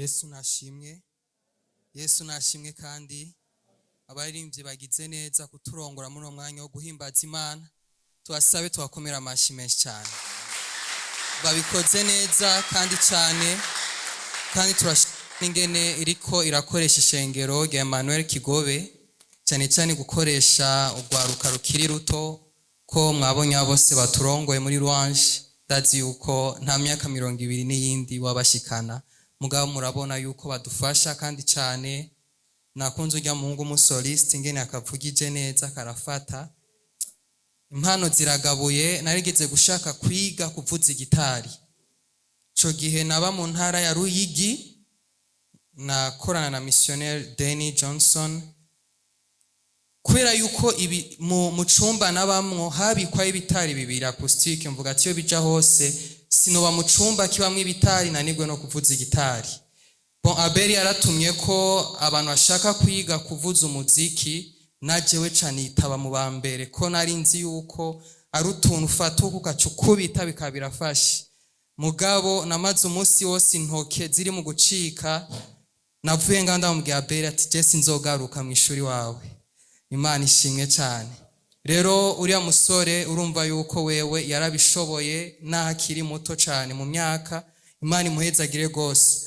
Yesu nashimwe, Yesu nashimwe. Kandi abaririmbyi bagize neza kuturongora muri uwo mwanya wo guhimbaza Imana. Tubasabe tubakomera amashyi menshi cyane, babikoze neza kandi cyane. Kandi turashima ingene iriko irakoresha ishengero rya Emmanuel Kigobe, cyane cyane gukoresha urwaruka rukiri ruto, ko mwabonye abo bose baturongoye muri louange. Ndazi yuko nta myaka 20 n'iyindi wabashikana, mugabo murabona yuko badufasha kandi cyane. Nakunze ujya muhungu umusoliste, ingene akavugije neza, karafata. Impano ziragabuye. Narigeze gushaka kwiga kuvuza igitari. Ico gihe naba mu ntara ya Ruyigi, nakorana na missionnaire Danny Johnson. Kubera yuko ibi mu cumba nabamwo habikwayo ibitari bibiri acoustique, mvuga ati iyo bija hose sinoba mu cumba kibamwo ibitari nanigwe no kuvuza igitari. Bon, Abeli yaratumye ko abantu bashaka kwiga kuvuza umuziki, najewe canitaba mu ba mbere, ko nari nzi yuko ari utuntu ufata uku ugaca ukubita bikaba birafashe. Mugabo namaze umunsi wose intoke ziri mu gucika. Navuye ngaho ndamubwira Abeli ati: "Je sinzogaruka mu ishuri wawe." Imana ishimwe cyane. Rero uriya musore urumva yuko wewe yarabishoboye naho akiri muto cyane mu myaka. Imana imuhezagire rwose.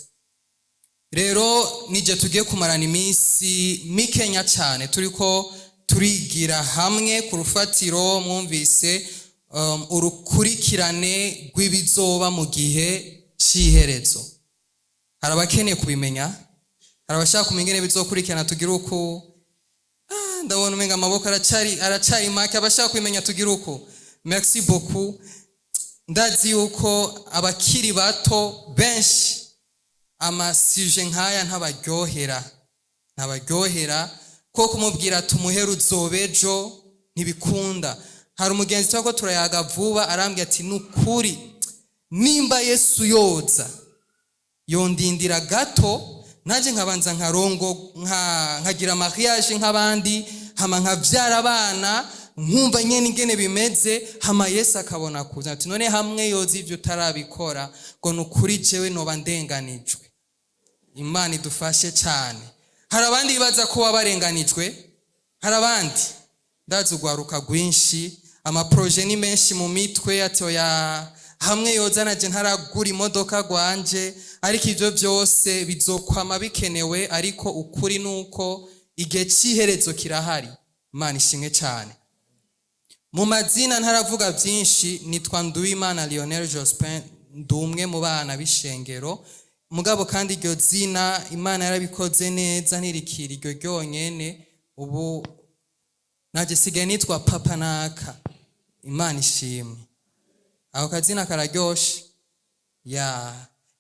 Rero nije tugiye kumarana iminsi mikenya cyane turiko turigira hamwe ku rufatiro mwumvise, urukurikirane rw'ibizoba mu gihe c'iherezo. Hari abakeneye kubimenya? Hari abashaka kumenya ingene bizokurikirana? Tugira uku. Ndabona umenga amaboko aracari make. Abashaka kubimenya, tugira uku. Merci beaucoup. Ndazi yuko abakiri bato benshi amasujets nk'aya ntabaryohera, ko kumubwira ati umuhera uzoba ejo ntibikunda. Hari umugenzi tuba ko turayaga vuba, arambwira ati: "Nukuri nimba Yesu yoza, yondindira gato, nanjye nkabanza nkarongo, nkagira mariage nk'abandi, hama nkabyara abana, nkumva nyene ingene bimeze, hama Yesu akabona kuza." Ati: "None hamwe yoza ibyo utarabikora?" Ngo: "Nukuri jewe noba ndenganijwe." Imana idufashe cyane. Hari abandi bibaza ko baba barenganijwe? Hari abandi? Ndazi urwaruka rwinshi, amaprojets ni menshi mu mitwe, ati: "Oya, hamwe yoza naje ntaragura imodoka rwanje." Ariko ibyo byose bizokwama bikenewe. Ariko ukuri ni uko igihe cy'iherezo kirahari. Imana ishimwe cyane. Mu mazina ntaravuga byinshi, nitwa Nduwimana Lionel Jospin, ndi umwe mu bana b'ishengero. Mugabo kandi iryo zina Imana yarabikoze neza, ntirikira iryo ryonyene. Ubu naje sigaye nitwa Papa Naka. Imana ishimwe, ako kazina kararyoshe. Ya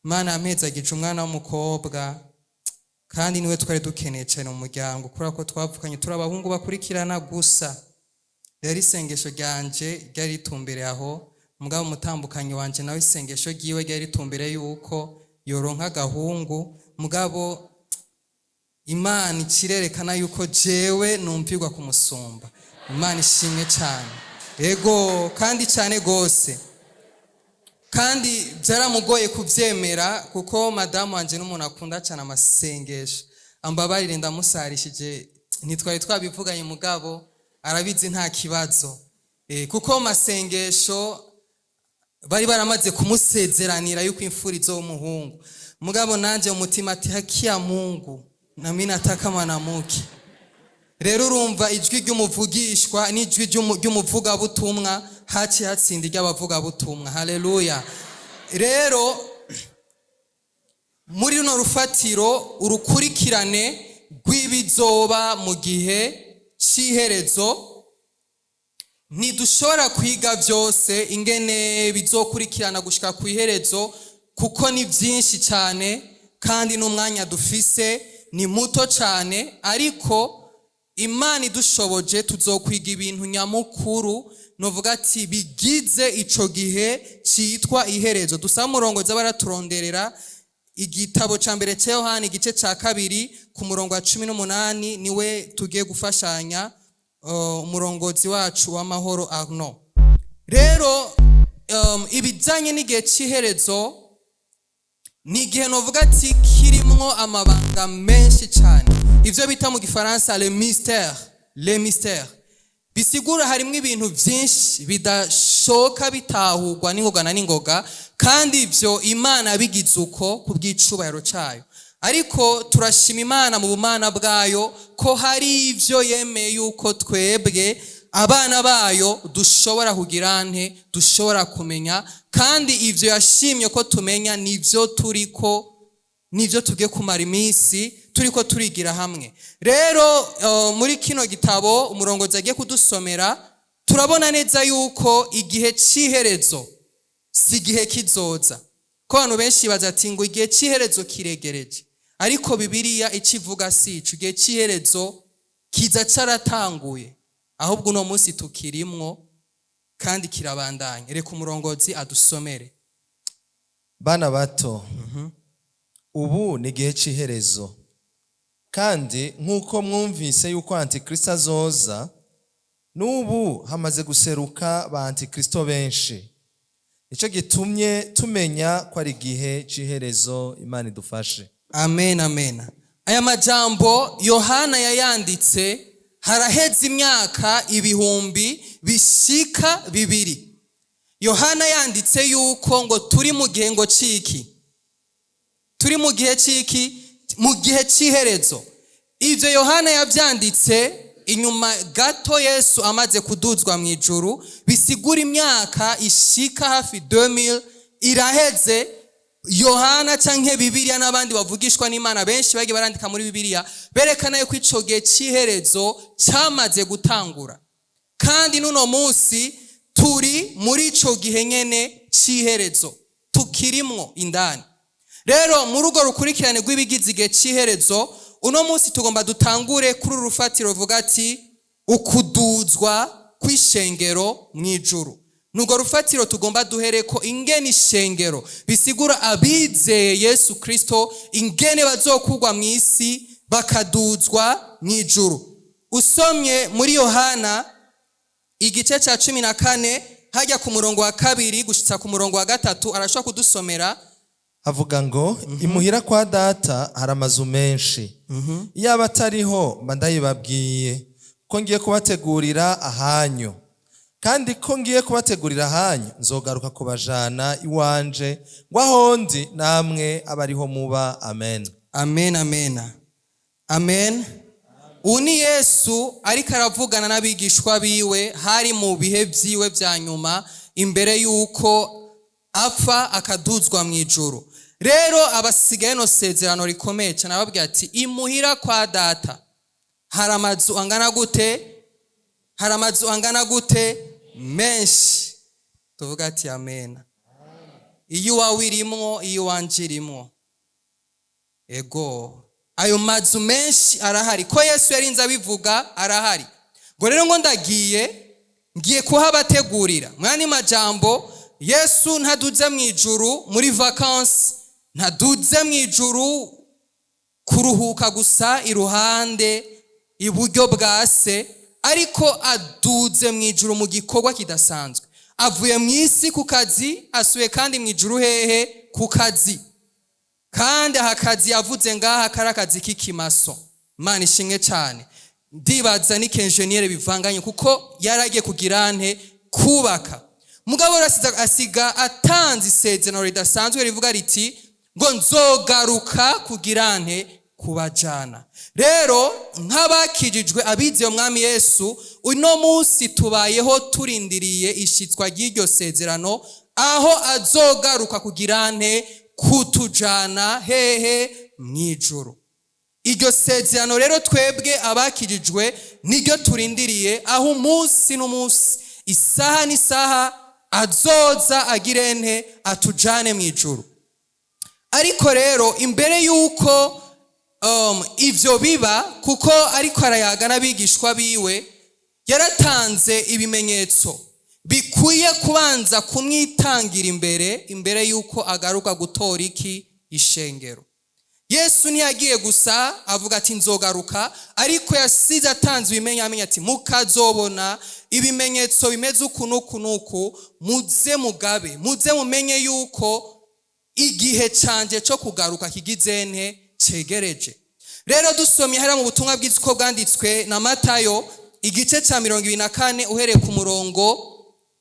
Imana yampezagije umwana w'umukobwa, kandi niwe twari dukeneye cyane mu muryango, kubera ko twavukanye turi abahungu bakurikirana gusa. Rero isengesho ryanje ryari ritumbereye aho. Mugabo umutambukanyi wanje nawe isengesho ryiwe ryari ritumbereye yuko yoronka agahungu. Mugabo Imana ikirerekana yuko jewe numvirwa kumusumba. Imana ishimwe cyane. Ego, kandi cyane gose. Kandi byaramugoye kubyemera, kuko madamu wanje n'umuntu akunda cyane amasengesho. Ambabarire, ndamusarishije, ntitwari twabivuganye, mugabo arabizi, nta kibazo. Kuko mu masengesho bari baramaze kumusezeranira yuko imfura izo w'umuhungu. Mugabo nanjye mu mutima ati: "Haki ya Mungu, nami nataka mwanamke." Rero urumva ijwi ry'umuvugishwa n'ijwi ry'umuvugabutumwa, haciye hatsinda iry'abavugabutumwa. Haleluya. Rero muri runo rufatiro, urukurikirane rw'ibizoba mu gihe cy'iherezo, ntidushobora kwiga byose ingene bizokurikirana gushika ku iherezo, kuko ni byinshi cyane kandi n'umwanya dufise ni muto cyane. Ariko Imana idushoboje tuzokwiga ibintu nyamukuru, novuga ati bigize ico gihe cyitwa iherezo. Dusaba umurongozi baraturonderera igitabo ca mbere cya Yohani, igice ca kabiri, ku murongo wa 18. Niwe tugiye gufashanya, umurongozi wacu w'amahoro Arno. Rero ibijyanye n'igihe cy'iherezo ni igihe novuga ati kirimo Harimwo amabanga menshi cyane, ibyo bita mu Gifaransa le mystère. Le mystère bisigura harimwo ibintu byinshi bidashoka bitahurwa n'ingoga na n'ingoga, kandi ibyo Imana bigize uko ku bw'icubahiro cyayo. Ariko turashima Imana mu bumana bwayo ko hari ibyo yemeye yuko twebwe abana bayo dushobora kugira nte, dushobora kumenya. Kandi ibyo yashimye ko tumenya nibyo turiko, nibyo tugiye kumara iminsi turiko turigira hamwe. Rero muri kino gitabo umurongozi agiye kudusomera, turabona neza yuko igihe cy'iherezo si igihe kizoza, ko abantu benshi baza ati ngo igihe cy'iherezo kiregereje. Ariko Bibiliya icyo ivuga si ico. Igihe cy'iherezo kiza caratanguye, ahubwo uno munsi tukirimwo kandi kirabandanya. Reka umurongozi adusomere. Bana bato, ubu ni igihe cy'iherezo, kandi nk'uko mwumvise yuko Antikristo azoza, n'ubu hamaze guseruka ba Antikristo benshi. Nicyo gitumye tumenya ko ari igihe cy'iherezo. Imana idufashe. Amen, amen. Aya majambo Yohana yayanditse haraheze imyaka 2000 bishika. Yohana yanditse yuko ngo turi mu gihe ngo ciki, turi mu gihe ciki, mu gihe cy'iherezo. Ibyo Yohana yabyanditse inyuma gato Yesu amaze kuduzwa mu ijuru, bisigura imyaka ishika hafi 2000 iraheze. Yohana canke Bibiliya n'abandi bavugishwa n'Imana benshi bagiye barandika muri Bibiliya berekana yuko ico gihe cy'iherezo cyamaze gutangura, kandi n'uno munsi turi muri ico gihe nyene cy'iherezo, tukirimwo indani. Rero muri urwo rukurikirane rw'ibigize igihe cy'iherezo, uno munsi tugomba dutangure kuri uru rufatiro ruvuga ati ukuduzwa kw'ishengero mu ijuru. Nurwo rufatiro tugomba duhereko ingene ishengero, bisigura abizeye Yesu Kristo, ingene bazokugwa mu isi bakaduzwa mu ijuru. Usomye muri Yohana igice cya 14, hajya ku murongo wa 2 gushitsa ku murongo wa 3, arashobora kudusomera. Havuga ngo: "Imuhira kwa Data hari amazu menshi. Iyaba atariho mba ndayibabwiye, ko ngiye kubategurira ahanyu. Kandi ko ngiye kubategurira ahanyu, nzogaruka kubajana iwanje, ngo aho ndi namwe abe ariho muba. Amen." Amen, amen, amen. Ubu ni Yesu ariko aravugana n'abigishwa biwe, hari mu bihe byiwe bya nyuma imbere y'uko apfa akaduzwa mu ijuru. Rero abasigaye no sezerano rikomeye cyane, ababwira ati imuhira kwa Data hari amazu angana gute? Hari amazu angana gute? Menshi. Tuvuga ati amen. Iyo iwawe irimwo, iyo iwanje irimwo. Ego, ayo mazu menshi arahari, ko Yesu yarinze abivuga, arahari. Ngo rero ngo ndagiye, ngiye kuhabategurira. Mwani majambo, Yesu ntaduze mu ijuru muri vacances, ntaduze mu ijuru kuruhuka gusa iruhande iburyo bwa Se, ariko aduze mu ijuru mu gikorwa kidasanzwe. Avuye mu isi ku kazi, asuye kandi mu ijuru hehe? Ku kazi. Kandi aha kazi yavuze ngaha kari akazi k'ikimaso. Imana ishimwe cyane. Ndibaza ni kenjeniyeri bivanganye, kuko yaragiye kugira nte? Kubaka. Mugabo asiga atanze isezerano ridasanzwe rivuga riti ngo nzogaruka kugira nte? Kubajana. Rero nk'abakijijwe, abizeye Umwami Yesu, uno munsi tubayeho turindiriye ishitswa ry'iryo sezerano, aho azogaruka kugira nte? Kutujana hehe? Mu ijuru. Iryo sezerano rero twebwe abakijijwe niryo turindiriye, aho umunsi n'umunsi, isaha n'isaha, azoza agirente? Atujane mu ijuru. Ariko rero imbere y'uko ivyo biba, kuko ariko arayaga n'abigishwa biwe, yaratanze ibimenyetso bikwiye kubanza kumwitangira imbere y'uko agaruka gutora iki? Ishengero. Yesu ntiyagiye gusa avuga ati nzogaruka, ariko yasize atanze ibimenyamenya ati mukazobona ibimenyetso bimeze uku n'uku n'uku, muze mugabe, muze mumenye yuko igihe canje cyo kugaruka kigize nte? Cegereje. Rero dusomye hariya mu butumwa bwiza uko bwanditswe na Matayo, igice cya 24, uhereye ku murongo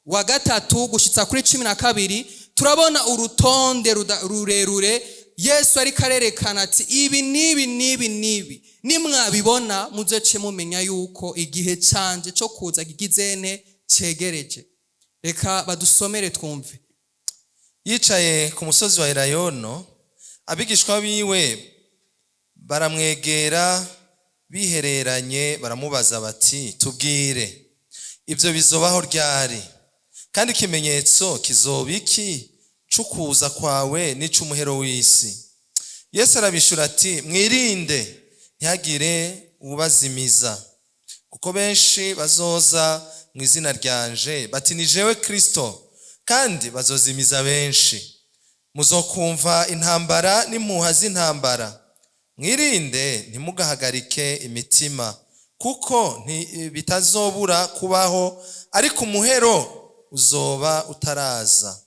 wa 3 gushitsa kuri 12, turabona urutonde rurerure. Yesu ariko arerekana ati: "Ibi n'ibi n'ibi n'ibi, nimwabibona muzoce mumenya yuko igihe canje co kuza gigizene cegereje." Reka badusomere twumve. Yicaye ku musozi wa Elayono, abigishwa biwe baramwegera bihereranye, baramubaza bati: "Tubwire, ibyo bizobaho ryari? Kandi ikimenyetso kizoba iki c'ukuza kwawe n'ic'umuhero w'isi?" Yesu arabishura ati: "Mwirinde, ntihagire uwubazimiza, kuko benshi bazoza mu izina ryanje bati: 'Ni jewe Kristo,' kandi bazozimiza benshi. Muzokumva intambara n'impuha z'intambara. Mwirinde, ntimugahagarike imitima, kuko bitazobura kubaho, ariko umuhero uzoba utaraza.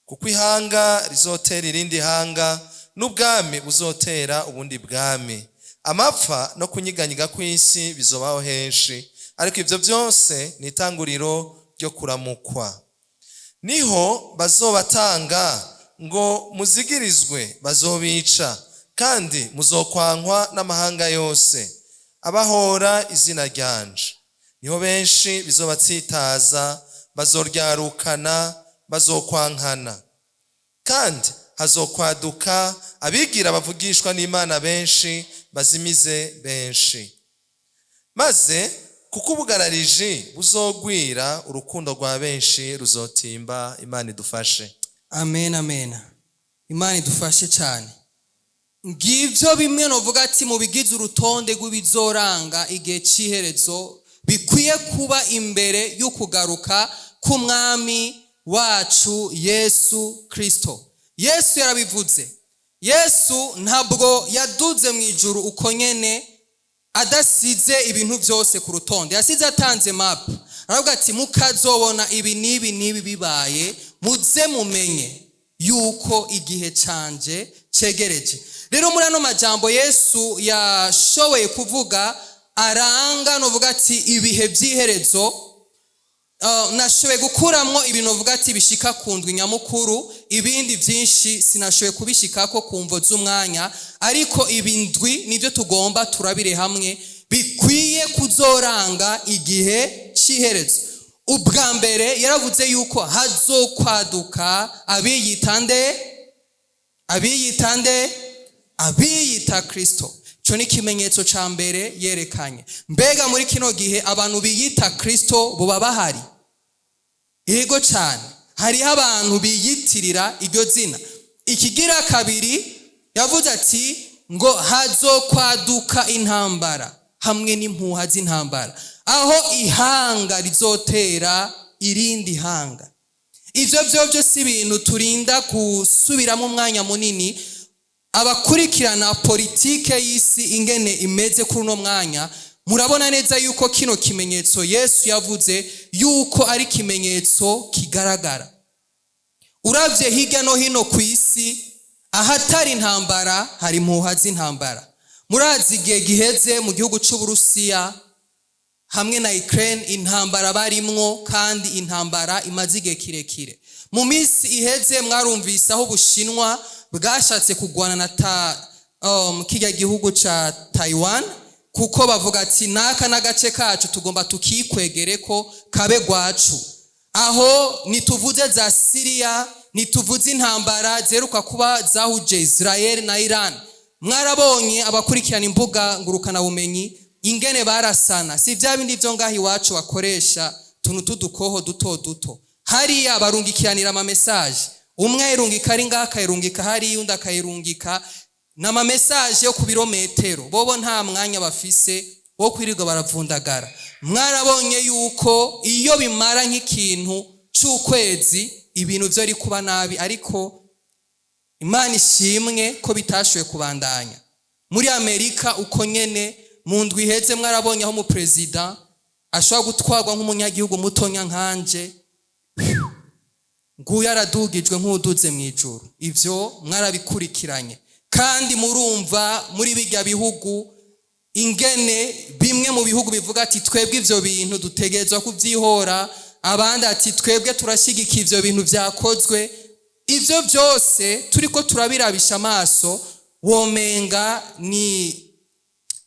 Kuko ihanga rizotera irindi hanga, n'ubwami buzotera ubundi bwami. Amapfa no kunyiganyiga kw'isi bizobaho henshi, ariko ibyo byose ni itanguriro ryo kuramukwa. Niho bazobatanga ngo muzigirizwe, bazobica, kandi muzokwankwa n'amahanga yose abahora izina ryanje. Niho benshi bizobatsitaza, bazoryarukana, bazokwankana. Kandi hazokwaduka abigira bavugishwa n'Imana benshi, bazimize benshi. Maze kuko ubugarariji buzogwira, urukundo rwa benshi ruzotimba." Imana idufashe. Amen, amen. Imana idufashe cyane. Ngibyo bimwe novuga ati mu bigize urutonde rw'ibizoranga igihe cy'iherezo, bikwiye kuba imbere y'ukugaruka k'Umwami wacu Yesu Kristo. Yesu yarabivuze. Yesu ntabwo yaduze mu ijuru uko nyene adasize ibintu byose ku rutonde. Yasize atanze map, aravuga ati: "Mukazobona ibi n'ibi n'ibi bibaye, muze mumenye yuko igihe canje cegereje." Rero muri ano majambo Yesu yashoboye kuvuga aranga novuga ati ibihe by'iherezo, nashoboye gukuramwo ibintu uvuga ati bishika ku ndwi nyamukuru. Ibindi byinshi sinashoboye kubishikako ku mvo z'umwanya, ariko ibi ndwi nibyo tugomba turabire hamwe bikwiye kuzoranga igihe cy'iherezo. Ubwa mbere yaravuze yuko hazokwaduka abiyita nde? Abiyita nde? Abiyita Kristo. Ico ni ikimenyetso ca mbere yerekanye. Mbega muri kino gihe abantu biyita Kristo boba bahari? Yego cyane, hariho abantu biyitirira iryo zina. Ikigira kabiri yavuze ati ngo hazokwaduka intambara hamwe n'impuha z'intambara, aho ihanga rizotera irindi hanga. Ivyo vyovyo si ibintu turinda gusubiramo umwanya munini. Abakurikirana politike y'isi ingene imeze kuri uno mwanya, murabona neza yuko kino kimenyetso Yesu yavuze yuko ari ikimenyetso kigaragara. Uravye hirya no hino ku isi, ahatari intambara hari impuha z'intambara. Murazi igihe giheze mu gihugu c'Uburusiya hamwe na Ukraine, intambara barimwo, kandi intambara imaze igihe kirekire. Mu minsi iheze mwarumvise aho Ubushinwa bwashatse kugwana na kirya gihugu ca Taiwan, kuko bavuga ati: "Naka n'agace kacu, tugomba tukikwegere ko kabe gwacu." Aho ntituvuze za Siriya, ntituvuze intambara zeruka kuba zahuje Israel na Iran. Mwarabonye abakurikirana imbuga ngurukanabumenyi ingene barasana. Si bya bindi byo ngaho iwacu bakoresha tuntu tudukoho duto duto. Hariya barungikiranira ama message, umwe ayirungika ari ngaha, akayirungika hariya, undi akayirungika. Ni ama message yo ku birometero. Bobo nta mwanya bafise wo kwirirwa baravundagara. Mwarabonye yuko iyo bimara nk'ikintu c'ukwezi ibintu vyari kuba nabi, ariko Imana ishimwe ko bitashoboye kubandanya. Muri Amerika uko nyene, mu ndwi iheze mwarabonye aho umuperezida ashobora gutwarwa nk'umunyagihugu mutonya nkanje, nguyu aradugijwe nk'uduze mu ijuru. Ivyo mwarabikurikiranye. Kandi murumva muri bijya bihugu ingene bimwe mu bihugu bivuga ati: "Twebwe ivyo bintu dutegerezwa kuvyihora", abandi ati: "Twebwe turashyigikiye ivyo bintu vyakozwe". Ivyo byose turiko turabirabisha amaso, womenga ni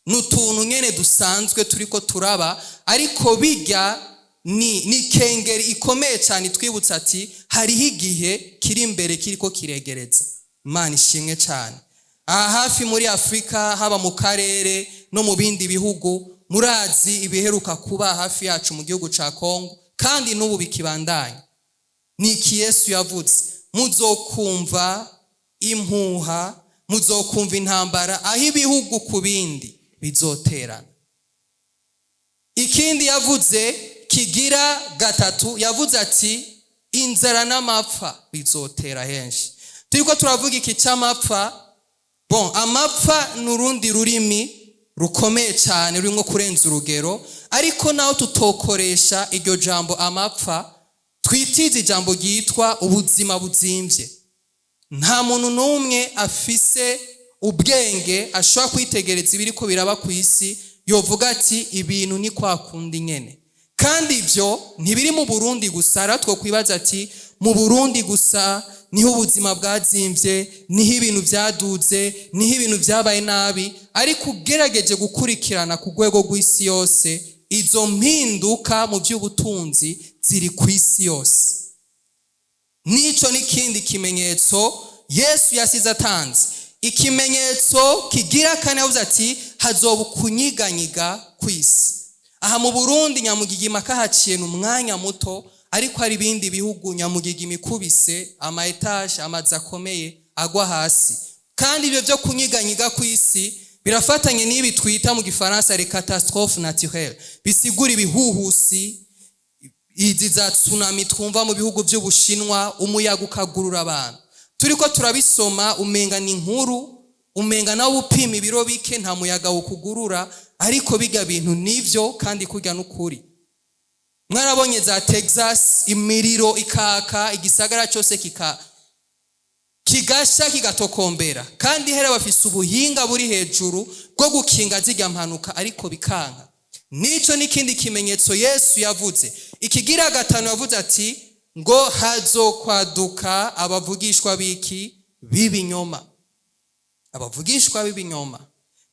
n'utuntu nyene dusanzwe turiko turaba, ariko bijya ni kengeri ikomeye cyane itwibutsa ati hariho igihe kiri imbere kiriko kiregereza. Imana ishimwe cyane. Aha hafi muri Afurika, haba mu karere no mu bindi bihugu, murazi ibiheruka kuba hafi yacu mu gihugu ca Kongo, kandi n'ubu bikibandanya. Ni iki Yesu yavuze? Muzokumva impuha, muzokumva intambara, aho ibihugu ku bindi bizoterana. Ikindi yavuze kigira gatatu, yavuze ati inzara n'amapfa bizotera henshi. Turiko turavuga iki cy'amapfa. Bon, amapfa ni urundi rurimi rukomeye cyane, rurimo kurenza urugero, ariko naho tutokoresha iryo jambo amapfa, twitize ijambo ryitwa ubuzima buzimvye. Nta muntu n'umwe afise ubwenge ashobora kwitegereza ibiriko biraba ku isi yovuga ati ibintu ni kwa kundi nyene. Kandi ibyo ntibiri mu Burundi gusa. Rero twokwibaza ati mu Burundi gusa niho ubuzima bwazimvye, niho ibintu byaduze, niho ibintu byabaye nabi, ariko ugerageje gukurikirana ku rwego rw'isi yose, izo mpinduka mu by'ubutunzi ziri ku isi yose. N'icyo n'ikindi kimenyetso Yesu yasize atanze. Ikimenyetso kigira kane, yavuze ati hazoba ukunyiganyiga ku isi. Aha mu Burundi nyamugigima kahaciye ni umwanya muto, ariko hari ibindi bihugu nyamugigima ikubise ama étages, amazu akomeye agwa hasi. Kandi ibyo byo kunyiganyiga ku isi birafatanye n'ibi twita mu Gifaransa les catastrophes naturelles, bisigura ibihuhusi, izi za tsunami twumva mu bihugu by'Ubushinwa, umuyaga ukagurura abantu. Turiko turabisoma umenga ni inkuru, umenga nawe upima ibiro bike nta muyaga wukugurura, ariko biga bintu nivyo kandi kurya n'ukuri. Mwarabonye za Texas, imiriro ikaka, igisagara cyose kigasha, kigatokombera, kandi hera bafise ubuhinga buri hejuru bwo gukinga zirya mpanuka, ariko bikanka. Nico n'ikindi kimenyetso Yesu yavuze. Ikigira gatanu, yavuze ati ngo hazokwaduka abavugishwa biki? B'ibinyoma. Abavugishwa b'ibinyoma,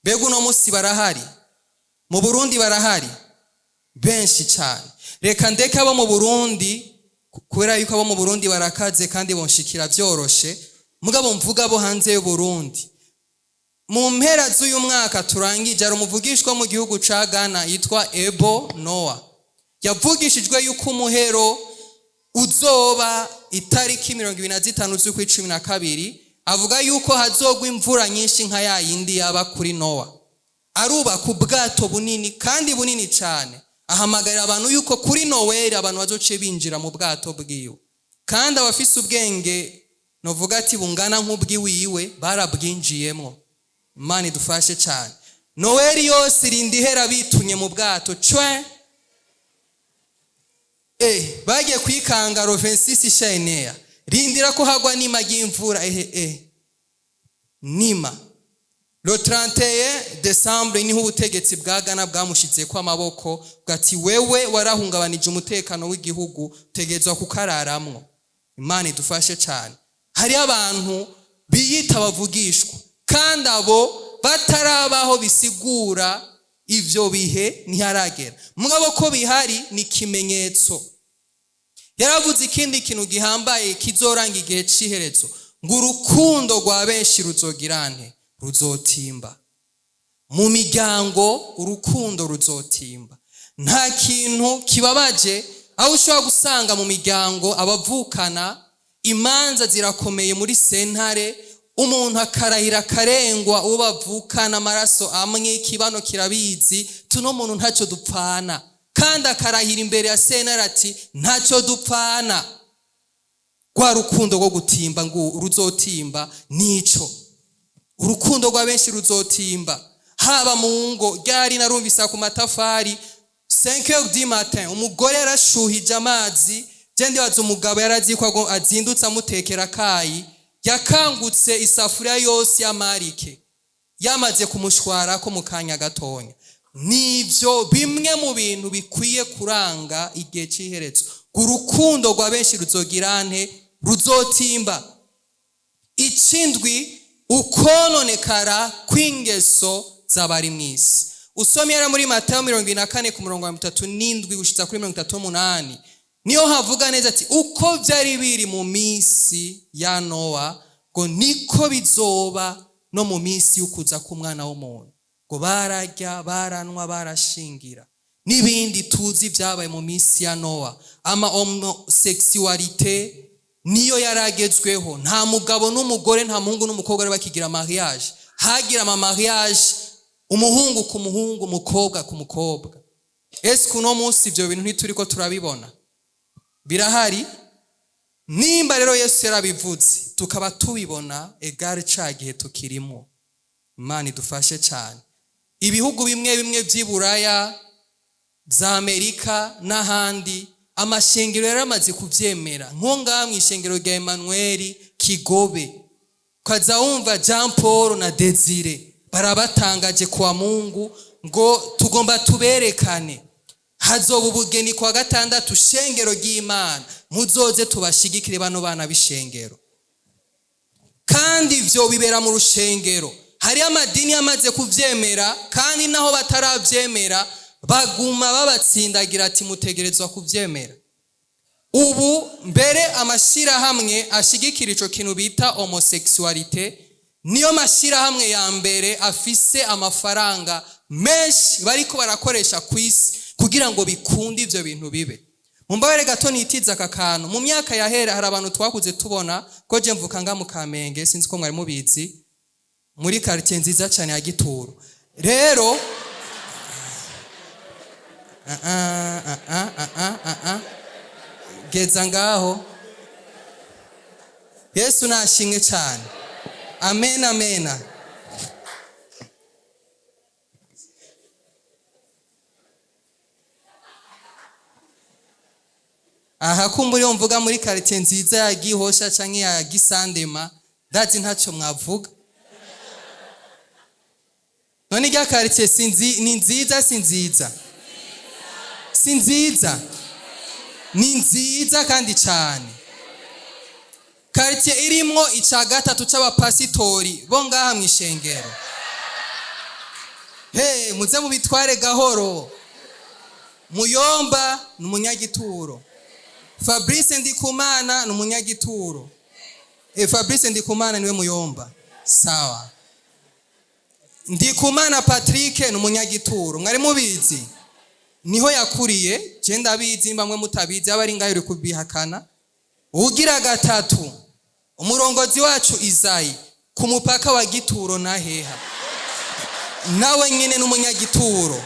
mbega uno munsi barahari? Mu Burundi barahari benshi cyane. Reka ndeke abo mu Burundi, kubera yuko abo mu Burundi barakaze kandi bonshikira byoroshe, mugabo mvuga abo hanze y'Uburundi. Mu mpera z'uyu mwaka turangije, hari umuvugishwa mu gihugu ca Ghana yitwa Ebo Noah, yavugishijwe yuko umuhero uzoba itariki 25 z'ukwa 12. Avuga yuko hazogwa imvura nyinshi nka ya yindi yaba kuri Nowa. Arubaka ubwato bunini kandi bunini cyane, ahamagarira abantu yuko kuri Noweli abantu bazoce binjira mu bwato bwiwe. Kandi abafise ubwenge novuga ati bungana nk'ubwiwiwe barabwinjiyemwo. Imana idufashe cyane. Noweli yose irinda ihera bitunye mu bwato cwe. Bagiye kwikanga rovensis shainea, rindira ko hagwa nima ry'imvura, ehe nima. Le 31 décembre niho ubutegetsi bwa Ghana bwamushizeko amaboko, bwati: "Wewe warahungabanije umutekano w'igihugu, utegerezwa kukararamwo". Imana idufashe cyane. Hariho abantu biyita bavugishwa, kandi abo batarabaho bisigura ivyo bihe ntiharagera, mugabo ko bihari ni ikimenyetso. Yaravuze ikindi kintu gihambaye kizoranga igihe c'iherezo, ngo urukundo rwa benshi ruzogirante? Ruzotimba. Mu miryango urukundo ruzotimba. Nta kintu kibabaje aho ushobora gusanga mu miryango abavukana imanza zirakomeye muri sentare, umuntu akarahira akarengwa uwo bavukana amaraso amwe, ikibano kirabizi, tuno muntu ntacyo dupfana, kandi akarahira imbere ya sentare ati ntacyo dupfana. Rwa rukundo rwo gutimba ngo ruzotimba, nico urukundo rwa benshi ruzotimba, haba mu ngo. Ryari narumvise ku matafari 5 heures du matin, umugore yarashuhije amazi. Je ndibaza umugabo yarazi ko azindutse amutekera akayi. Yakangutse isafuriya yose y'amarike yamaze kumushwarako mu kanya gatonya. Nibyo bimwe mu bintu bikwiye kuranga igihe cy'iherezo. Urukundo rwa benshi ruzogirante, ruzotimba. Ikindwi, ukononekara kw'ingeso z'abari mu isi. Usomye yari muri Matayo 44 ku murongo wa 37 gushitsa kuri 38, niyo havuga neza ati uko byari biri mu minsi ya Nowa ngo niko bizoba no mu minsi y'ukuza k'umwana w'umuntu. Ngo bararya, baranwa, barashingira n'ibindi tuzi byabaye mu minsi ya Nowa. Ama homosexualité niyo yaragezweho. Nta mugabo n'umugore, nta muhungu n'umukobwa bari bakigira mariage. Hagira ama mariage umuhungu ku muhungu, umukobwa ku mukobwa. Ese uno munsi ibyo bintu ntituri ko turabibona? Birahari. Nimba rero Yesu yarabivuze tukaba tubibona, egare ca gihe tukirimo. Imana idufashe cyane. Ibihugu bimwe bimwe by'i Buraya, za Amerika n'ahandi, amashengero yaramaze kubyemera. Nko ngaha mu ishengero rya Emmanuel Kigobe, ukaza wumva Jean Paul na Desire barabatangaje kwa Mungu ngo tugomba tuberekane, hazoba ubugeni kwa gatandatu, shengero ry'Imana muzoze tubashigikire bano bana b'ishengero. Kandi ibyo bibera mu rushengero. Hari amadini yamaze kubyemera, kandi naho batarabyemera baguma babatsindagira ati mutegerezwa kubyemera. Ubu mbere amashyirahamwe ashigikira ico kintu bita homosexualité niyo mashyirahamwe ya mbere afise amafaranga menshi bariko barakoresha ku isi kugira ngo bikunde ivyo bintu bibe. Mumbabare gato nitiza aka kantu. Mu myaka yahera hari abantu twakuze tubona ko je mvuka nga mu Kamenge, sinzi ko mwari mubizi, muri quartier nziza cyane ya Gituro. Rero geza ngaho. Yesu nashimwe cyane. Amen, amena. Aha kumbura iyo mvuga muri quartier nziza ya Gihosha canke ya Gisandema, ndazi ntacyo mwavuga. None irya quartier ni nziza, si nziza? Si nziza? Ni nziza kandi cyane. Quartier irimwo ica gatatu c'abapasitori bo ngaha mu ishengero. Hey, muze mubitware gahoro. Muyomba ni umunyagituro. Fabrice Ndikumana ni umunyagituro. Fabrice Ndikumana niwe Muyomba. Sawa. Ndikumana Patrick ni umunyagituro. Mwari mubizi? Niho yakuriye, je ndabizi, bamwe mutabizi abari ngayo uri kubihakana. Ugira gatatu, umurongozi wacu Izayi ku mupaka wa Gituro na Heha. Nawe nyine n'umunyagituro.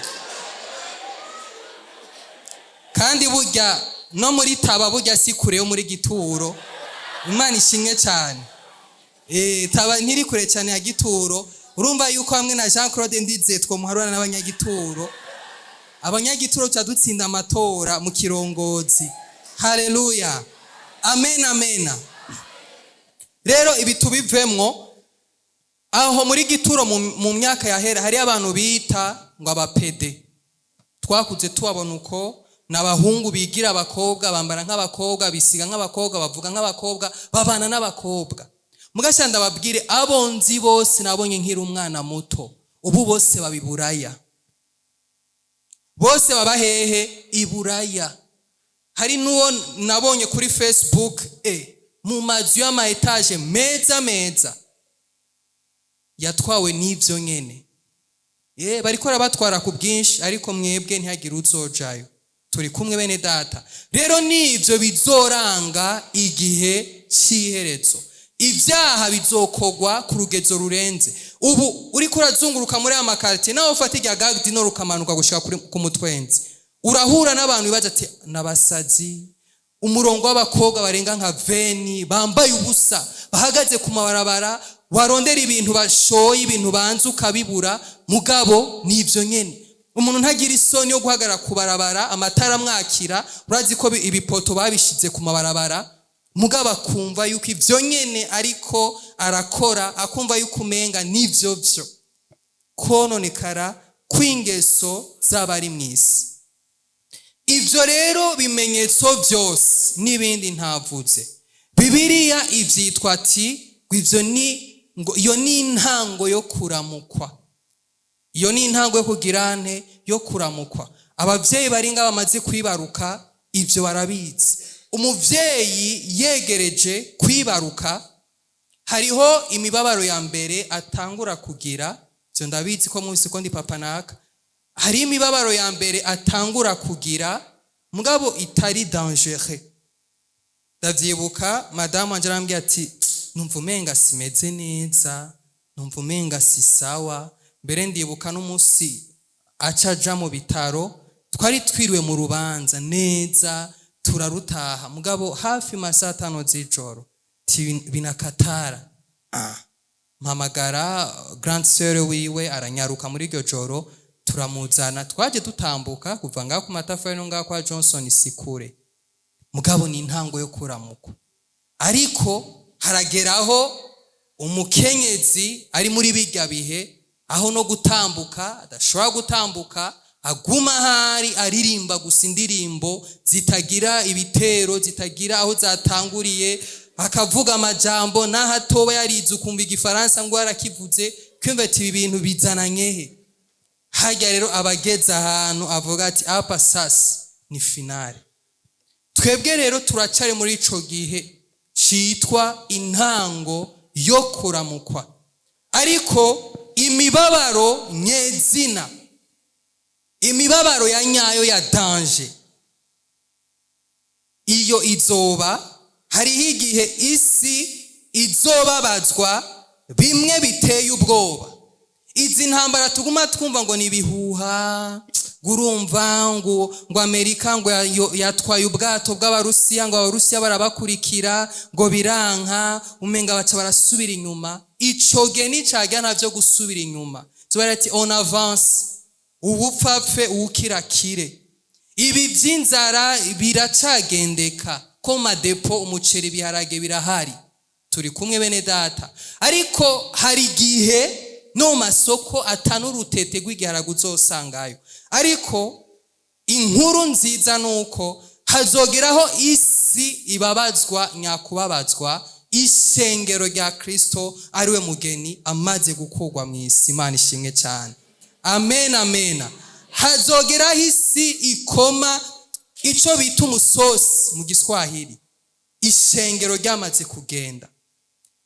Kandi burya no muri Taba burya si kure yo muri Gituro. Imana ishimwe cyane. Taba ntiri kure cyane ya Gituro. Urumva yuko hamwe na Jean Claude Ndizeye twomuharura n'abanyagituro. Abanyagituro cyadutsinda amatora mu kirongozi. Haleluya. Amen, amen. Rero ibi tubivemwo. Aho muri Gituro mu myaka yahera hari abantu bita ngo abapede. Twakuze tubabona uko n'abahungu bigira abakobwa, bambara nk'abakobwa, bisiga nk'abakobwa, bavuga nk'abakobwa, babana n'abakobwa. Mugasha ndababwire, abo nzi bose nabonye nkiri umwana muto, ubu bose babiburaya. Bose baba hehe? Iburaya. Hari n'uwo nabonye kuri Facebook, mu mazu y'ama etage meza meza, yatwawe n'ivyo nyene. Bariko barabatwara ku bwinshi, ariko mwebwe ntihagire uzojayo. Turi kumwe bene data. Rero nivyo bizoranga igihe c'iherezo. Ibyaha bizokogwa ku rugezo rurenze. Ubu uriko urazunguruka muri aya makartie, nawe ufata irya gare no rukamanuka gushika ku mutwenzi, urahura n'abantu bibaza ati nabasazi. Umurongo w'abakobwa barenga nka veni bambaye ubusa bahagaze ku mabarabara, warondera ibintu bashoye, ibintu banze ukabibura, mugabo nivyo nyene. Umuntu ntagira isoni yo guhagarara ku barabara, amatara amwakira. Urazi ko ibipoto babishize ku mabarabara, Mugabo akumva yuko ivyo nyene ariko arakora, akumva yuko umenga nivyo vyo kononekara kw'ingeso z'abari mw'isi. Ivyo rero bimenyetso byose n'ibindi ntavuze, Bibiliya ivyitwa ati ngo ivyo ni, ngo iyo ni intango yo kuramukwa. Iyo ni intango yo kugira nte? Yo kuramukwa. Abavyeyi bari ngaha bamaze kwibaruka, ivyo barabizi. Umuvyeyi yegereje kwibaruka, hariho imibabaro ya mbere atangura kugira. Ivyo ndabizi ko muzi ko ndi papa naka. Hari imibabaro ya mbere atangura kugira, mugabo itari dangereux. Ndavyibuka madamu wanje arambwira ati: "Numva umenga simeze neza, numva umenga si sawa." Mbere ndibuka n'umunsi aca aja mu bitaro, twari twiriwe mu rubanza neza, turarutaha, mugabo hafi masaa 5 z'ijoro ti binakatara. Mpamagara grande sœur wiwe, aranyaruka muri iryo joro, turamuzana. Twaje dutambuka kuva ngaho ku matafari no ngaho kwa Johnson sikure, mugabo ni intango yo kuramukwa. Ariko harageraho umukenyezi ari muri bijya bihe aho no gutambuka adashobora gutambuka, aguma ahari aririmba gusa indirimbo zitagira ibitero, zitagira aho zatanguriye, akavuga amajambo n'aho atoba yarize, ukumva igifaransa ngo yarakivuze, kwumva ati: "Ibi bintu bizananye he?" Harya rero abageze ahantu avuga ati: "Apa sasa ni finale." Twebwe rero turacari muri ico gihe citwa intango yo kuramukwa, ariko imibabaro nyezina, imibabaro ya nyayo ya danger, iyo izoba. Hariho igihe isi izobabazwa bimwe biteye ubwoba. Izi ntambara tuguma twumva ngo ni ibihuha, ngo urumva ngo Amerika ngo yatwaye ubwato bw'Abarusiya, ngo Abarusiya barabakurikira, ngo biranka, umenga baca barasubira inyuma. Ico gihe nicagera, ntavyo gusubira inyuma, tubara ati: "On avance, uwupfa uwukira kire." Ibi vy'inzara biracagendeka ko mu madepo umuceri, ibiharage birahari. Turi kumwe, bene data? Ariko hari igihe no mu masoko atanurutete rw'igiharage uzosangayo. Ariko inkuru nziza ni uko hazogeraho isi ibabazwa nyakubabazwa, ishengero rya Kristo ariwe mugeni amaze gukurwa mu isi. Imana ishimwe cyane. Amen, amen. Hazogeraho isi ikoma ico bita umusosi mu Giswahili, ishengero ryamaze kugenda.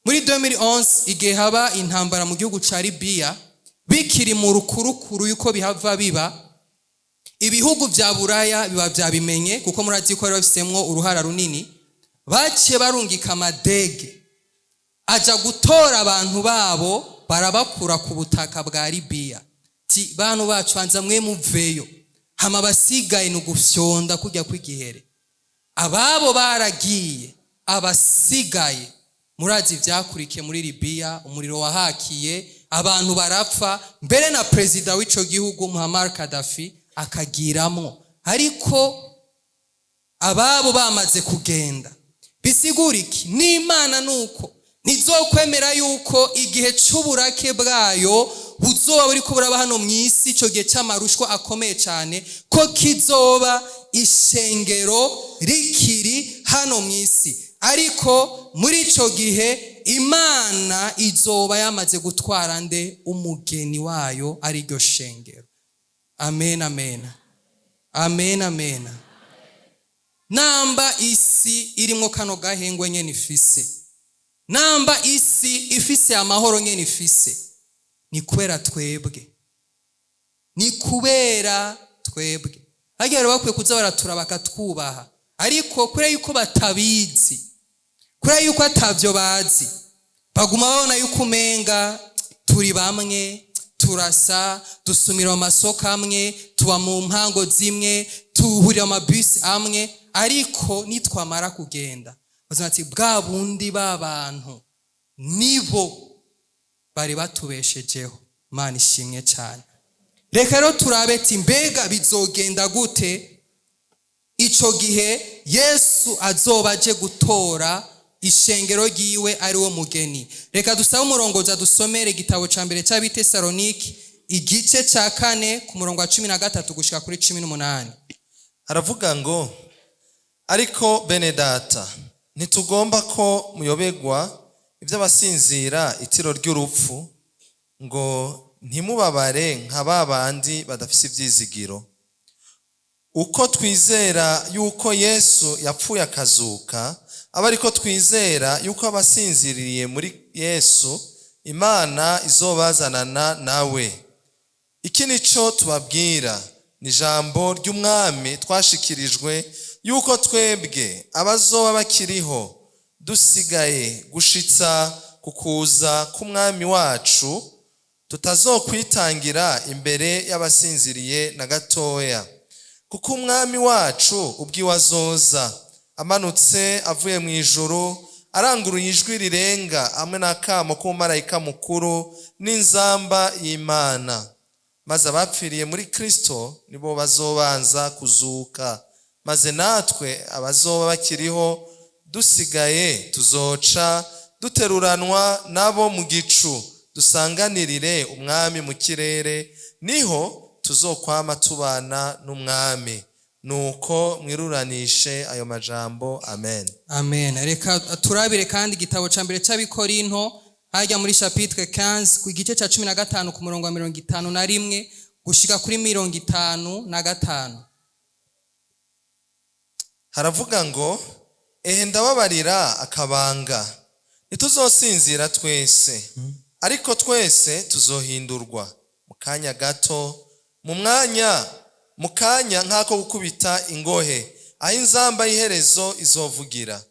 Muri 2011, igihe haba intambara mu gihugu ca Libiya, bikiri mu rukurukuru yuko bihava biba, ibihugu vya Buraya biba vyabimenye, kuko murazi ko bari bafisemwo uruhara runini. Baciye barungika amadege aja gutora abantu babo, barabakura ku butaka bwa Libiya, ti: "Bantu bacu, banza mwe muveyo, hama basigaye ni ugufyonda kujya kw'igihere." Ababo baragiye, abasigaye murazi ivyakurikiye muri Libiya. Umuriro wahakiye, abantu barapfa, mbere na perezida w'ico gihugu Muammar Gaddafi akagiramwo, ariko ababo bamaze kugenda. Bisigura iki? N'Imana nuko ntizokwemera yuko igihe c'uburake bwayo buzoba buriko buraba hano mu isi, ico gihe c'amarushwa akomeye cyane, ko kizoba ishengero rikiri hano mu isi. Ariko muri ico gihe Imana izoba yamaze gutwara nde? Umugeni wayo, ari ryo shengero. Amen, amen, amen, amen. Namba isi irimwo kano gahengwe nyene ifise, namba isi ifise amahoro nyene ifise, ni kubera twebwe, ni kubera twebwe. Harya rero bakwiye kuza baratura bakatwubaha, ariko kubera yuko batabizi, kubera yuko atavyo bazi, baguma babona yuko umenga turi bamwe, turasa, dusumira mu masoko amwe, tuba mu mpango zimwe, tuhurira mu mabisi amwe. Ariko nitwamara kugenda, bazima ati: "Bwa bundi ba bantu nibo bari batubeshejeho." Imana ishimwe cyane. Reka rero turabe ati: mbega bizogenda gute? Ico gihe Yesu azoba aje gutora ishengero ryiwe, ari wo mugeni. Reka dusabe umurongozi adusomere igitabo ca mbere c'Abitesaloniki, igice ca 4, ku murongo wa 13 gushika kuri 18. Haravuga ngo: "Ariko bene Data, ntitugomba ko muyobegwa iby'abasinzira itiro ry'urupfu, ngo ntimubabare nka ba bandi badafise ibyizigiro. Uko twizera yuko Yesu yapfuye akazuka, aba ariko twizera yuko abasinziriye muri Yesu Imana izobazanana nawe. Iki nico tubabwira, ni ijambo ry'Umwami twashikirijwe, yuko twebwe abazoba bakiriho dusigaye gushitsa ku kuza k'Umwami wacu, tutazokwitangira imbere y'abasinziriye na gatoya. Kuko Umwami wacu ubwiwe azoza amanutse avuye mu ijuru, aranguruye ijwi rirenga, hamwe n'akamo k'umumarayika mukuru n'inzamba y'Imana, maze abapfiriye muri Kristo nibo bazobanza kuzuka. Maze natwe abazoba bakiriho dusigaye tuzoca duteruranwa nabo mu gicu, dusanganirire Umwami mu kirere, niho tuzokwama tubana n'Umwami. Nuko mwiruranishe ayo majambo." Amen. Amen. Reka turabire kandi igitabo ca mbere c'Abikorinto, hajya muri chapitre 15, ku gice ca 15, ku murongo wa 51 gushika kuri 55. Haravuga ngo: "Ehe, ndababarira akabanga: ntituzosinzira twese, ariko twese tuzohindurwa, mu kanya gato, mu mwanya, mu kanya nk'ako gukubita ingohe, aho inzamba y'iherezo izovugira.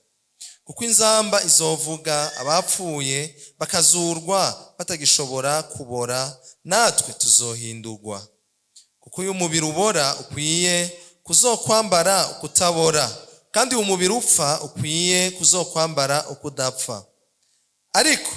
Kuko inzamba izovuga, abapfuye bakazurwa batagishobora kubora, natwe tuzohindurwa. Kuko uyu mubiri ubora ukwiye kuzokwambara ukutabora, kandi uyu mubiri upfa ukwiye kuzokwambara ukudapfa. Ariko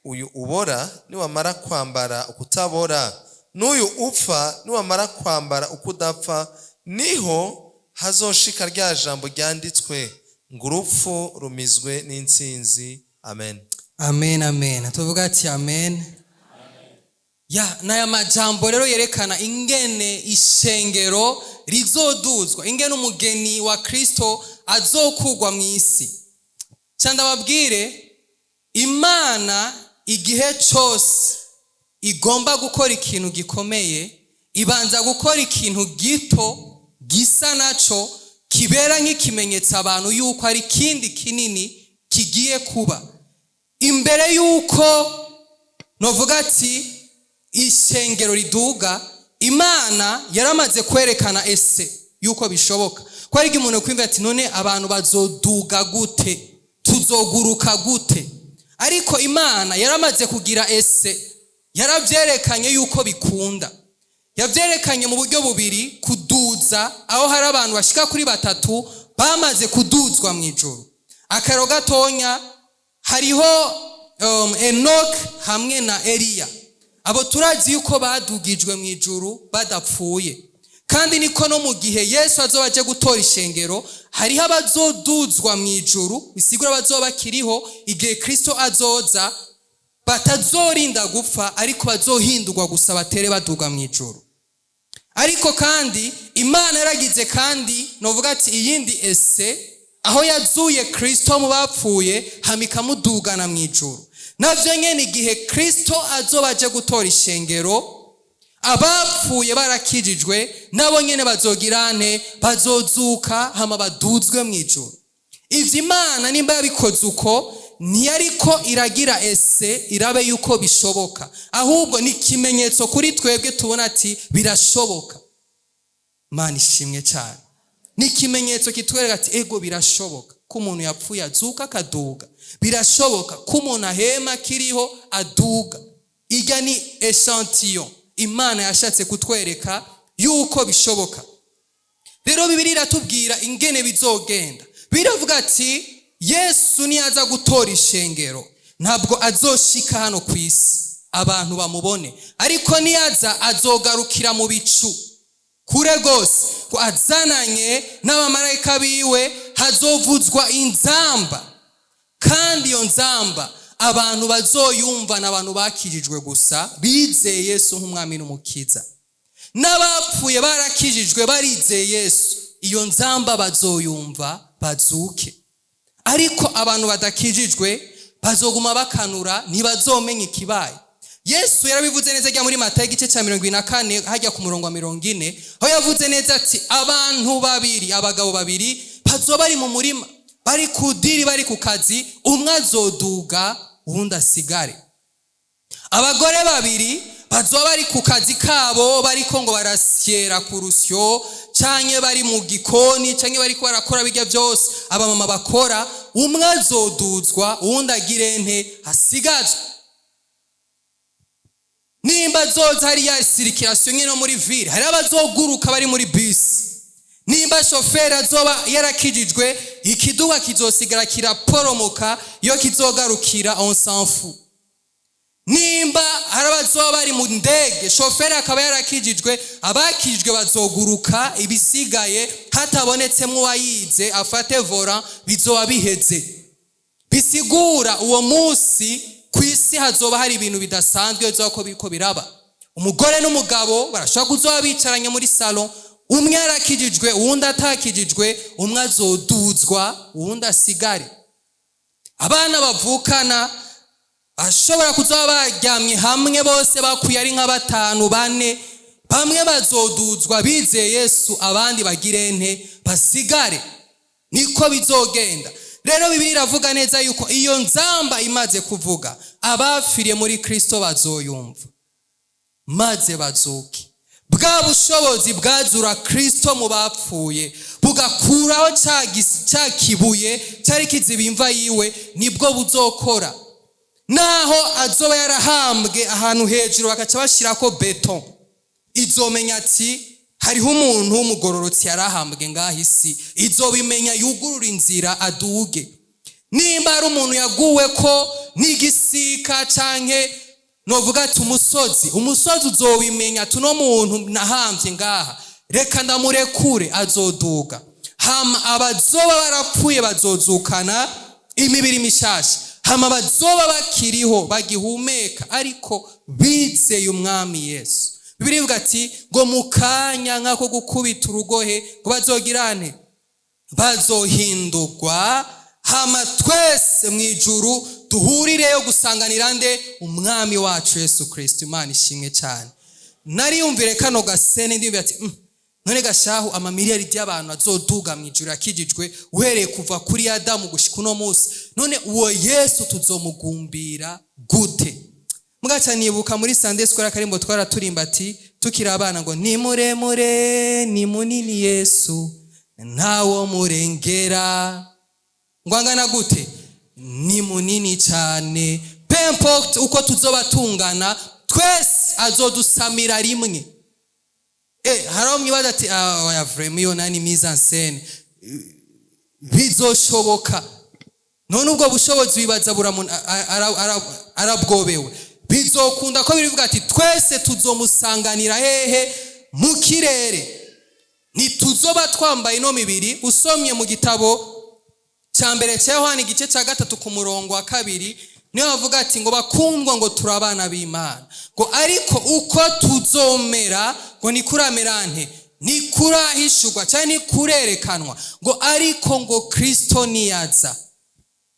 uyu ubora niwamara kwambara ukutabora, n'uyu upfa niwamara kwambara ukudapfa, niho hazoshika rya jambo ryanditswe ngo: 'Urupfu rumizwe n'intsinzi.' Amen." Amen, amen. Tuvuga ati amen. Ya n'aya majambo rero yerekana ingene ishengero rizoduzwa, ingene umugeni wa Kristo azokugwa mu isi. Cyane ndababwire, Imana igihe cyose igomba gukora ikintu gikomeye, ibanza gukora ikintu gito gisa naco, kibera nk'ikimenyetso abantu yuko hari ikindi kinini kigiye kuba. Imbere yuko novuga ati ishengero riduga, Imana yaramaze kwerekana ese yuko bishoboka. Ko hari igihe umuntu kwimva ati: "None abantu bazoduga gute? Tuzoguruka gute?" Ariko Imana yaramaze kugira ese, yarabyerekanye yuko bikunda. Yabyerekanye mu buryo bubiri: kuduza aho hari abantu bashika kuri batatu bamaze kuduzwa mu ijuru. Akaro gatonya, hariho Enoch hamwe na Eliya. Abo turazi yuko badugijwe mu ijuru badapfuye. Kandi niko no mu gihe Yesu azoba aje gutora ishengero, hariho abazoduzwa mu ijuru, bisigura abazoba bakiriho igihe Kristo azoza, batazorinda gupfa, ariko bazohindurwa gusa batere baduga mu ijuru. Ariko kandi Imana yaragize kandi novuga ati iyindi ese, aho yazuye Kristo mu bapfuye, hama ikamudugana mu ijuru. Navyo nyene, igihe Kristo azoba aje gutora ishengero, abapfuye barakijijwe nabo nyene bazogirane, bazozuka, hama baduzwe mu ijuru. Ivyo Imana nimba yabikoze uko, ntiyariko iragira ese irabe yuko bishoboka, ahubwo ni ikimenyetso kuri twebwe tubona ati birashoboka. Imana ishimwe cyane. Ni ikimenyetso kitwereka ati ego, birashoboka ko umuntu yapfuye azuka akaduga, birashoboka ko umuntu ahema akiriho aduga. Ijya ni échantillon Imana yashatse kutwereka yuko bishoboka. Rero Bibiliya iratubwira ingene bizogenda. Biravuga ati Yesu niyaza gutora ishengero, ntabwo azoshika hano ku isi abantu bamubone, ariko niyaza azogarukira mu bicu. Kure gose, ko azananye n'abamarayika biwe, hazovuzwa inzamba, kandi iyo nzamba abantu bazoyumva ni abantu bakijijwe gusa, bizeye Yesu nk'umwami n'umukiza. N'abapfuye barakijijwe, barizeye Yesu, iyo nzamba bazoyumva bazuke. Ariko abantu badakijijwe bazoguma bakanura, ntibazomenya ikibaye. Yesu yarabivuze neza ajya muri Matayo igice cya 74, hajya ku murongo wa 40, aho yavuze neza ati abantu babiri, abagabo babiri bazoba bari mu murima, bari ku diri, bari ku kazi, umwe azoduga uwundi asigare. Abagore babiri bazoba bari ku kazi kabo, bariko ngo barasyera ku rusyo, canke bari mu gikoni, canke bariko barakora bijya byose abamama bakora, umwe azoduzwa uwundi agire nte? Hasigazwe. Nimba azoza hariya circulation nyine no muri ville, hari abazoguruka bari muri bisi. Nimba shoferi azoba yarakijijwe, ikiduga kizosigara kiraporomoka, iyo kizogarukira on s'en fout. Nimba hari abazoba bari mu ndege, shoferi akaba yarakijijwe, abakijijwe bazoguruka, ibisigaye hatabonetsemo uwayize afate volant, bizoba biheze. Bisigura uwo munsi ku isi hazoba hari ibintu bidasanzwe bizoba ko biriko biraba. Umugore n'umugabo barashobora kuzoba bicaranye muri salon, umwe yarakijijwe uwundi atakijijwe, umwe azoduzwa uwundi asigare. Abana bavukana bashobora kuzoba baryamye hamwe bose, bakwiye ari nka batanu, bane, bamwe bazoduzwa bizeye Yesu, abandi bagire nte? Basigare. Niko bizogenda. Rero Bibiliya iravuga neza yuko iyo nzamba imaze kuvuga, abapfiriye muri Kristo bazoyumva maze bazuke. Bwa bushobozi bwazura Kristo mu bapfuye, bugakuraho cya kibuye cyari kiziba imva yiwe, nibwo buzokora. Naho azoba yarahambwe ahantu hejuru bagaca bashyirako béton, izomenya ati hariho umuntu w'umugororotsi yarahambwe ngaho isi, izobimenya yugurura inzira aduge. Nimba hari umuntu yaguwe ko n'igisika canke novuga ati umusozi, umusozi uzobimenya ati uno muntu nahambye ngaha, reka ndamurekure, azoduga. Hama abazoba barapfuye bazozukana imibiri mishasha. Hama abazoba bakiriho bagihumeka ariko bizeye umwami Yesu, Bibiliya ivuga ati ngo mu kanya nk'ako gukubita urugohe ngo bazogirane, bazohindurwa, hama twese mu ijuru duhurireyo gusanganira nde? Umwami wacu Yesu Kristo. Imana ishimwe cyane. Nariyumvire kano gasene, ndiyumvira ati none gashahu, amamiliyaridi y'abantu azoduga mu ijuru yakijijwe, uhereye kuva kuri Adamu gushika uno munsi, none uwo Yesu tuzomugumbira gute? Mugaca nibuka muri Sunday School akarimbo twaraturimba ati tukiri abana ngo ni muremure, ni munini Yesu, ntawo murengera. Ngo angana gute? Ni munini cyane. Peu importe uko tuzoba tungana, twese azodusamira rimwe. Hari aho mwibaza ati ah oya, vraiment iyo nani mise en scène, bizoshoboka? None ubwo bushobozi wibaza arabwobewe? Bizokunda ko birivuga ati twese tuzomusanganira hehe? Mu kirere. Ntituzoba twambaye ino mibiri. Usomye mu gitabo cya mbere cya Yohani igice cya 3 ku murongo wa 2, niyo bavuga ati ngo bakundwa, ngo turi abana b'Imana, ngo ariko uko tuzomera ngo nikuramera nte? Ntikurahishurwa cyangwa ntikurerekanwa, ngo ariko ngo Kristo niyaza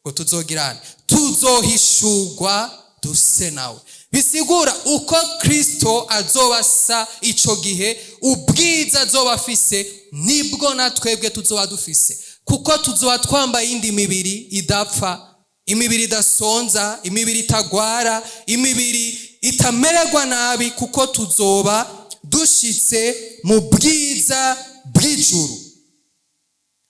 ngo tuzogirane, tuzohishurwa duse nawe. Bisigura uko Kristo azoba asa ico gihe, ubwiza azoba afise nibwo na twebwe tuzoba dufise, kuko tuzoba twambaye indi mibiri idapfa, imibiri idasonza, imibiri itagwara, imibiri itamererwa nabi, kuko tuzoba dushitse mu bwiza bw'ijuru.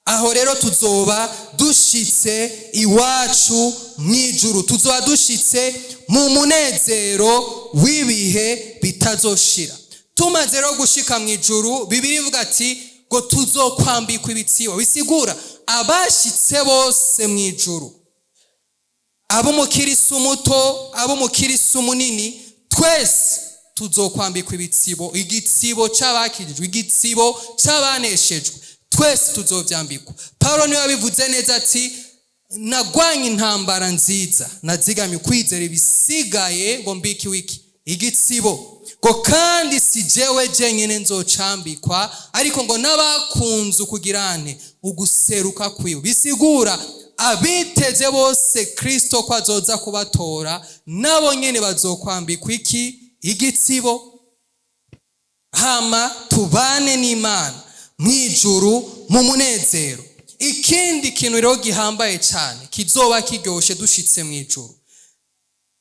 Aho rero tuzoba dushitse iwacu mu ijuru, tuzoba dushitse mu munezero w'ibihe bitazoshira. Tumaze rero gushika mu ijuru, Bibiliya ivuga ati ngo tuzokwambikwa ibitsibo. Bisigura abashitse bose mu ijuru, ab'umukirisu muto, ab'umukirisu munini, twese. Tuzokwambikwa ibitsibo, igitsibo c'abakijijwe, igitsibo c'abaneshejwe, twese tuzovyambikwa. Paulo niwe yabivuze neza ati: "Nagwanye intambara nziza, nazigamye ukwizera, ibisigaye ngo mbikiwe iki? Igitsibo." Ngo kandi si jewe jenyine nzocambikwa, ariko ngo n'abakunze ukugirane uguseruka kwiwe. Bisigura abiteze bose Kristo ko azoza kubatora, nabo nyene bazokwambikwa iki? Igitsibo. Hama tubane n'Imana mw'ijuru mu munezero. Ikindi kintu rero gihambaye cyane kizoba kiryoshe dushitse mw'ijuru,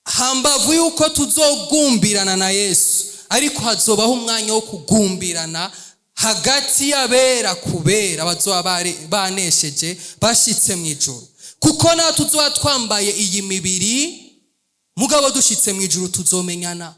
hambavu yuko tuzogumbirana na Yesu, ariko hazobaho umwanya wo kugumbirana hagati y'abera, kubera bazoba banesheje bashitse mw'ijuru. Kuko natwe tuzoba twambaye iyi mibiri, mugabo dushitse mw'ijuru tuzomenyana.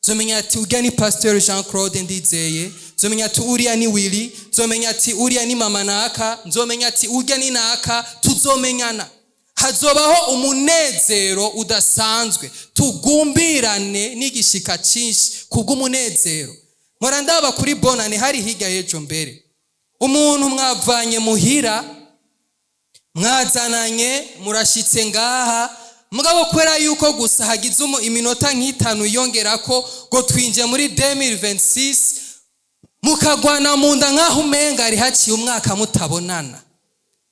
Zomenya ati: "Uriya ni Pasteur Jean Claude Ndizeye." Zomenya ati: "Uriya ni Willy." Zomenya ati: "Uriya ni mama naka." Nzomenya ati: "Uriya ni naka." Tuzomenyana, hazobaho umunezero udasanzwe, tugumbirane n'igishika cyinshi kubw'umunezero. Mpora ndaba kuri Bonane, hari hirya y'ejo mbere, umuntu mwavanye muhira, mwazananye, murashitse ngaha, mugabo kubera yuko gusa hagize iminota nk'itanu yongera ko ngo twinjiye muri 2026, mukagwana mu nda nk'aho umenga hari haciye umwaka mutabonana.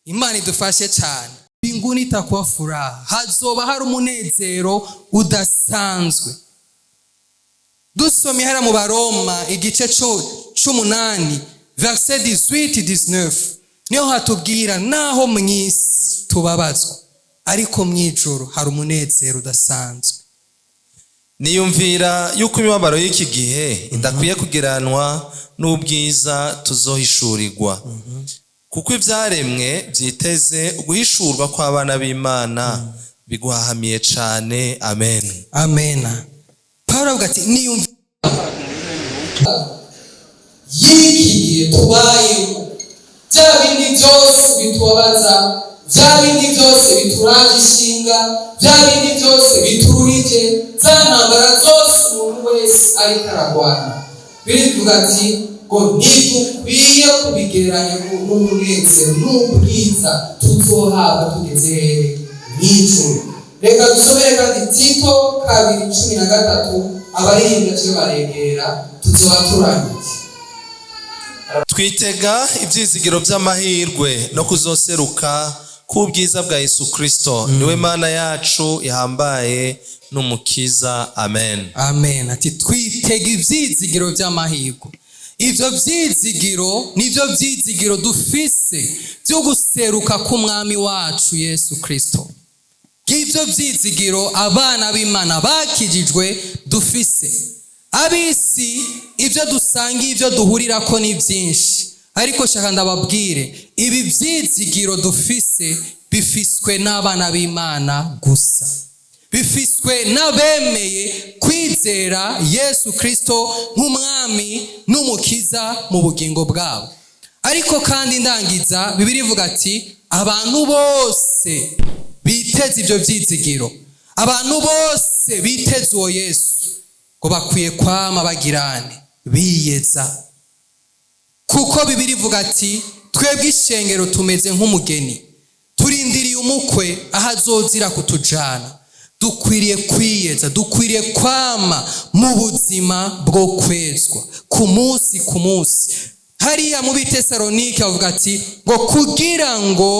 Imana idufashe cyane. Mbinguni itakuwa furaha, hazoba hari umunezero udasanzwe. Dusomye hariya mu Baroma igice c'umunani, verset 18 19, niho hatubwira: naho mw'isi tubabazwa, ariko mw'ijuru hari umunezero udasanzwe. Niyumvira yuko imibabaro y'iki gihe idakwiye kugeranwa n'ubwiza tuzohishurirwa, kuko ibyaremwe byiteze uguhishurwa kw'abana b'Imana biguhahamiye cane. Amen. Amena. Pawulo avuga ati: "Niyumvira y'iki gihe tubayemo, bya bindi byose bitubabaza, bya bindi byose bituraje ishinga, bya bindi byose bitururije, za ntambara zose umuntu wese ariko aragwana," birivuga ati ngo ntidukwiye kubigereranya n'umunezero n'ubwiza tuzohabwa tugeze hehe? Mw'ijuru. Reka dusomere kandi Tito 2:13. Abaririmbyi bace baregera, tuzoba turangije. Twitega ibyizigiro by'amahirwe no kuzoseruka k'ubwiza bwa Yesu Kristo, niwe Mana yacu ihambaye n'Umukiza. Amen. Amen. Ati: "Twitega ibyizigiro by'amahirwe." Ibyo byizigiro nibyo byizigiro dufise byo guseruka k'Umwami wacu Yesu Kristo. Ngibyo byizigiro abana b'Imana bakijijwe dufise. Ab'isi ibyo dusangiye, ibyo duhurirako ni byinshi, ariko shaka ndababwire, ibi byizigiro dufise bifiswe n'abana b'Imana gusa, bifiswe n'abemeye kwizera Yesu Kristo nk'Umwami n'Umukiza mu bugingo bwabo. Ariko kandi ndangiza, Bibiliya ivuga ati: abantu bose biteze ibyo byizigiro, abantu bose biteze uwo Yesu, ngo bakwiye kwama bagirane biyeza. Kuko Bibiliya ivuga ati: twebwe ishengero tumeze nk'umugeni, turindiriye umukwe aho azozira kutujana. Dukwiriye kwiyeza, dukwiriye kwama mu buzima bwo kwezwa ku munsi ku munsi. Hariya mu Bitesalonike bavuga ati ngo kugira ngo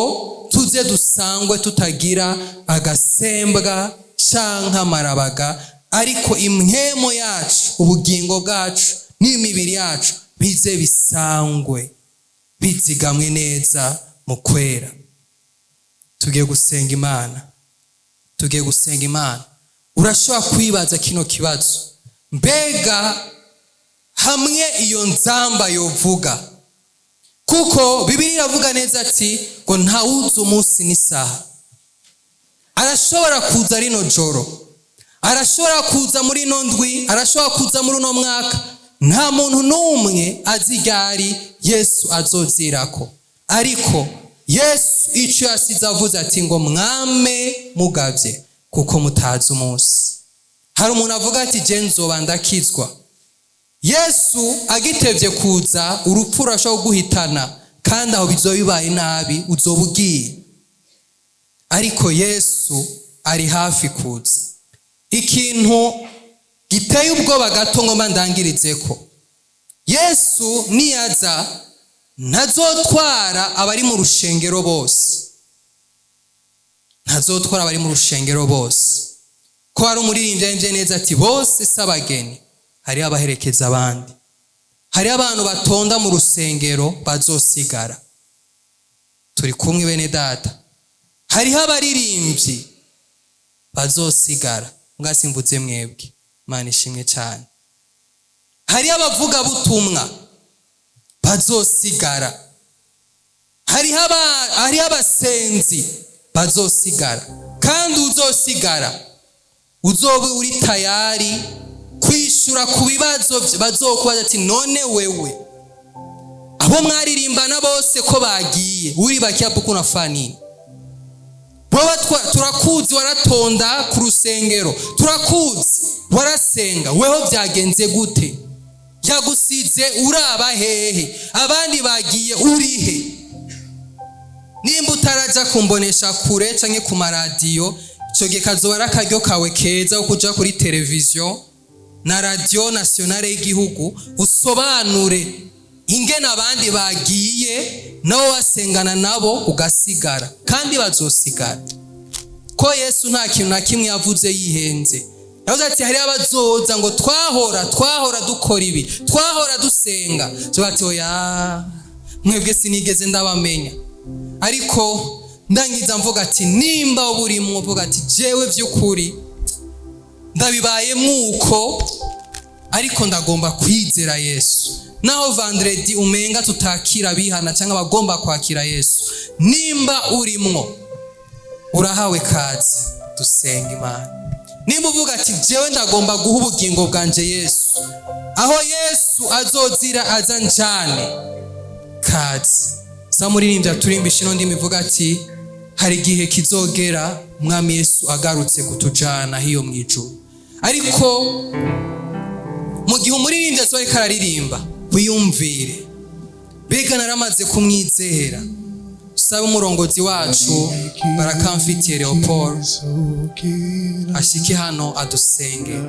tuze dusangwe tutagira agasembwa canke amarabaga, ariko impwemu yacu, ubugingo bwacu n'imibiri yacu bize bisangwe bizigamwe neza mu kwera. Tugiye gusenga Imana, tugiye gusenga Imana. Urashobora kwibaza kino kibazo: mbega hamwe iyo nzamba yovuga? Kuko Bibiliya iravuga neza ati ngo ntawuzi umunsi n'isaha. Arashobora kuza rino joro, arashobora kuza muri ino ndwi, arashobora kuza muri uno mwaka. Nta muntu n'umwe azi ryari Yesu azozirako. Ariko Yesu icyo yasize avuze ati ngo mwame mugavye, kuko mutazi umunsi. Hari umuntu avuga ati: "Je nzoba ndakizwa." Yesu agitevye kuza, urupfu rurashobora kuguhitana, kandi aho bizoba bibaye nabi, uzoba ugiye. Ariko Yesu ari hafi kuza. Ikintu giteye ubwoba gato ngomba ndangirize ko Yesu niyaza ntazotwara abari mu rushengero bose, ntazotwara abari mu rushengero bose. Ko hari umuririmbyi yaririmbye neza ati bose si abageni, hariho abaherekeza abandi, hariho abantu batonda mu rusengero bazosigara. Turi kumwe bene data? Hariho abaririmbyi bazosigara, mwasimvuze mwebwe, Imana ishimwe cyane. Hariho abavugabutumwa bazosigara, hariho abasenzi bazosigara. Kandi uzosigara uzoba uri tayari kwishura ku bibazo bazokubaza ati none wewe abo mwaririmbana bose ko bagiye, uri bakia hapo unafanya nini? Wewe turakuzi waratonda ku rusengero, turakuzi warasenga, weho byagenze gute? Yagusize uraba hehe? Abandi bagiye, urihe? Nimba utaraja kumbonesha kure canke ku maradiyo, ico gihe kazoba ari akaryo kawe keza ko kuja kuri televiziyo na radiyo nationale y'igihugu, usobanure ingene abandi bagiye nabo basengana nabo ugasigara. Kandi bazosigara, ko Yesu nta kintu na kimwe yavuze yihenze. Yavuze ati hariho abazoza ngo twahora dukora ibi, twahora dusenga. Tuba ati oya, mwebwe sinigeze ndabamenya. Ariko ndangiza mvuga ati nimba uburimwo uvuga ati jewe by'ukuri ndabibayemwo uko, ariko ndagomba kwizera Yesu, naho vendredi umenga tutakira abihana cyangwa abagomba kwakira Yesu, nimba urimwo urahawe kazi, dusenga Imana. Nimba uvuga ati jewe ndagomba guha ubugingo bwanje Yesu, aho Yesu azozira aza njane, kazi. Sa muririmbyi aturimbisha ino ndimi ivuga ati hari igihe kizogera Umwami Yesu agarutse kutujana hiyo mu ijuru. Ariko mu gihe umuririmbyi azoba ariko araririmba, wiyumvire mbega naramaze kumwizera? Sabe umurongozi wacu Barakamfitiye Leopold ashike hano adusenge.